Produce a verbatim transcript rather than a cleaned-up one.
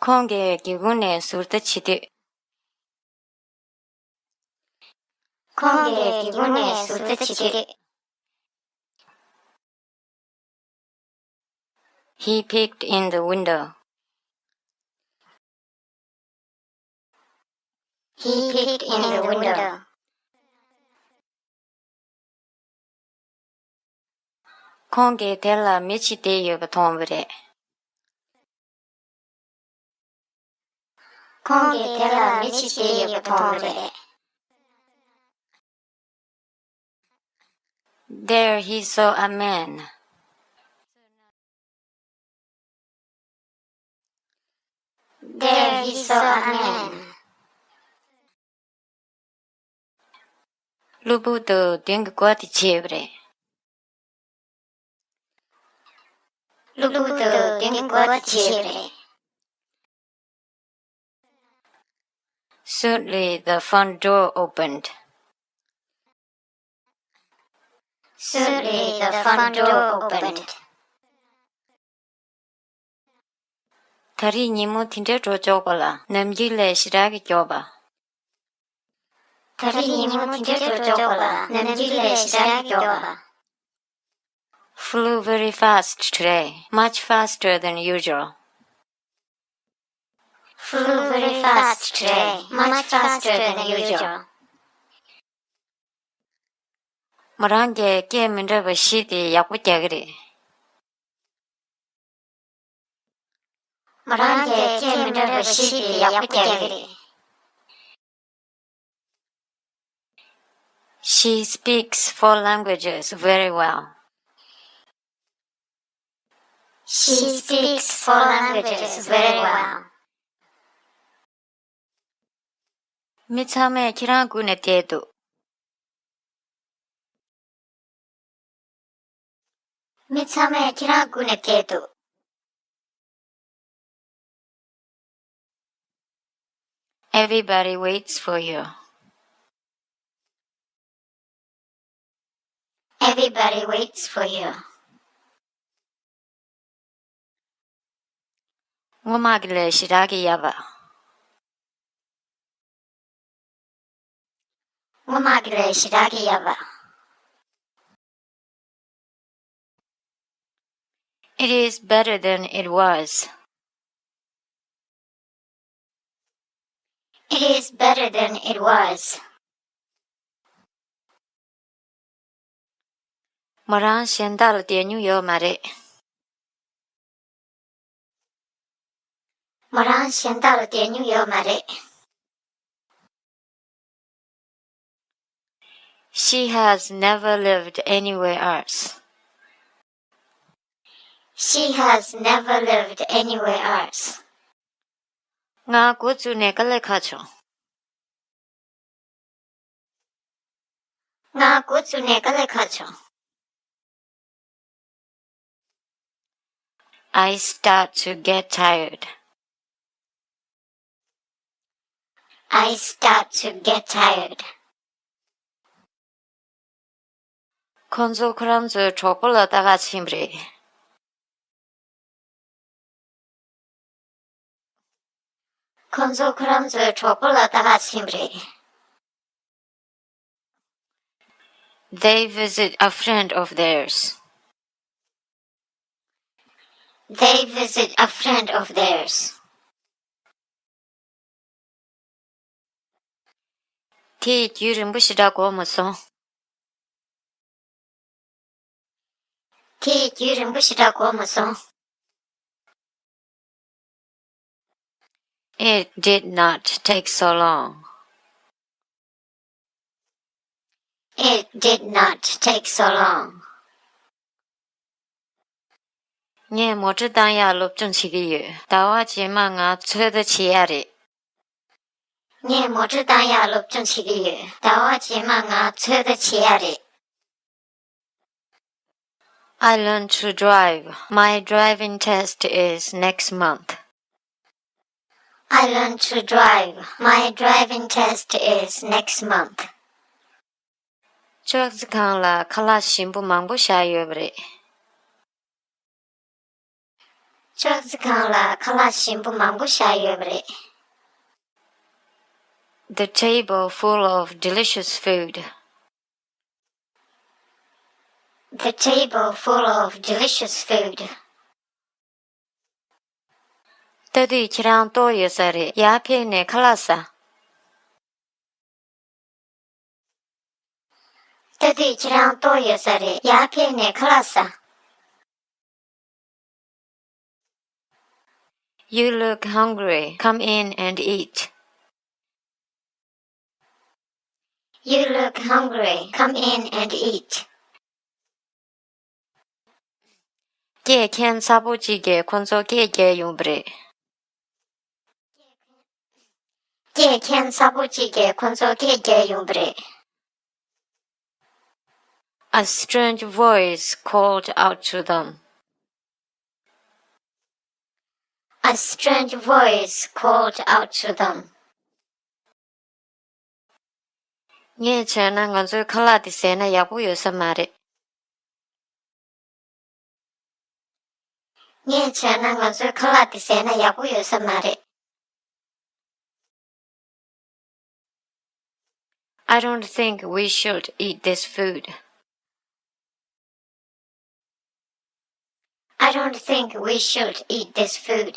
ཁོང་གིས་སྒེའུ་ཁུང་ནས་ཟུར་ལྟ་བྱེད་དུས། ཁོང་གིས་སྒེའུ་ཁུང་ནས་ཟུར་ལྟ་བྱེད་དུས། He peeked in the window. He peeked in the window. ཁོང་གིས་དེ་ལ་མི་གཅིག་བསྡད་ཡོད་པ་མཐོང་བ་རེད། ཁོང་གིས་དེ་ལ་མི་གཅིག་བསྡད་ཡོད་པ་མཐོང་བ་རེད། There he saw a man. There he saw a man. གློ་བུར་དུ་མདུན་གྱི་སྒོ་དེ་ཕྱེས་པ་རེད། གློ་བུར་དུ་མདུན་གྱི་སྒོ་དེ་ཕྱེས་པ་རེད། Suddenly the front door opened. Suddenly the front door opened. ད་རེས་ཉིན་མོ་དེ་འདྲའི་འགྲོ་ཆོག་པ་ལ་ནམ་རྒྱུན་ལས་ཞེ་དྲག་གི་མགྱོགས་པ། ད་རེས་ཉིན་མོ་དེ་འདྲའི་འགྲོ་ཆོག་པ་ལ་ནམ་རྒྱུན་ལས་ཞེ་དྲག་གི་མགྱོགས་པ། Flew very fast today, much faster than usual. Flew very fast today, much faster than usual. མོ་རང་གིས་སྐད་མི་འདྲ་བ་བཞི་དེ་ཡག་པོ་རྒྱག་གི་རེད། མོ་རང་གིས་སྐད་མི་འདྲ་བ་བཞི་དེ་ཡག་པོ་རྒྱག་གི་རེད། She speaks four languages very well. She speaks four languages very well. མི་ཚང་མས་ཁྱེད་རང་སྒུག་ནས་བསྡད་འདུག་མི་ཚང་མས་ཁྱེད་རང་སྒུག་ནས་བསྡད་འདུག Everybody waits for you. Everybody waits for you. སྔོན་མ་གི་ལས་ཞེ་དྲག་གི་ཡག་པ། སྔོན་མ་གི་ལས་ཞེ་དྲག་གི་ཡག་པ། It is better than it was. It is better than it was. མོ་རང་གཞན་དག་ལ་བསྡད་མྱོང་ཡོད་མ་རེད། མོ་རང་གཞན་དག་ལ་བསྡད་མྱོང་ཡོད་མ་རེད། She has never lived anywhere else. She has never lived anywhere else. ང་འགོ་བཙུགས་ནས་དཀའ་ལས་ཁག་བྱུང་། ང་འགོ་བཙུགས་ནས་དཀའ་ལས་ཁག་བྱུང་། I start to get tired. I start to get tired. ཁོ་ཚོ་ཁོ་རང་ཚོའི་གྲོགས་པོ་ལ་ལྟ་ག་ཕྱིན་པ་རེད། ཁོ་ཚོ་ཁོ་རང་ཚོའི་གྲོགས་པོ་ལ་ལྟ་ག་ཕྱིན་པ་རེད། They visit a friend of theirs. They visit a friend of theirs. དེ་ཡི་རྒྱུན་རིང་པོ་ཞེ་དྲག་འགོར་མ་སོང་། དེ་ཡི་རྒྱུན་རིང་པོ་ཞེ་དྲག་འགོར་མ་སོང་། It did not take so long. It did not take so long. ངས་མོ་ཊ་བཏང་ཡག་སློབ་སྦྱོང་བྱེད་ཀྱི་ཡོད། ཟླ་བ་རྗེས་མ་ང་ཚོད་ལྟ་བྱེད་ཡག་རེད། ངས་མོ་ཊ་བཏང་ཡག་སློབ་སྦྱོང་བྱེད་ཀྱི་ཡོད། ཟླ་བ་རྗེས་མ་ང་ཚོད་ལྟ་བྱེད་ཡག་རེད། I learn to drive. My driving test is next month. I learn to drive. My driving test is next month. ཅོག་ཙེ་སྒང་ལ་ཁ་ལག་ཞིམ་པོ་མང་པོ་བཞག་ཡོད་པ་རེད། ལྕགས་རྩི་ཁང་ལ་ཁ་ལག་ཞིམ་པོ་མང་པོ་བཞག་ཡོད་པ་རེད། The table full of delicious food. The table full of delicious food. ལྟ་དུས་ཁྱེད་རང་ལྟོགས་ཡོད་ས་རེད། ཡར་ཕེབས་ནས་ཁ་ལག་ཟ། ལྟ་དུས་ཁྱེད་རང་ལྟོགས་ཡོད་ས་རེད། ཡར་ཕེབས་ནས་ཁ་ལག་ཟ། You look hungry. Come in and eat. You look hungry. Come in and eat. སྐད་མཁན་གསར་པོ་གཅིག་གིས་ཁོ་ཚོར་སྐད་རྒྱག་ཡོང་བ་རེད། སྐད་མཁན་གསར་པོ་གཅིག་གིས་ཁོ་ཚོར་སྐད་རྒྱག་ཡོང་བ་རེད། A strange voice called out to them. A strange voice called out to them. ངས་བྱས་ན་ང་ཚོའི་ཁ་ལག་དེ་ཟས་ན་ཡག་པོ་ཡོད་ས་མ་རེད། ངས་བྱས་ན་ང་ཚོའི་ཁ་ལག་དེ་ཟས་ན་ཡག་པོ་ཡོད་ས་མ་རེད། I don't think we should eat this food. I don't think we should eat this food.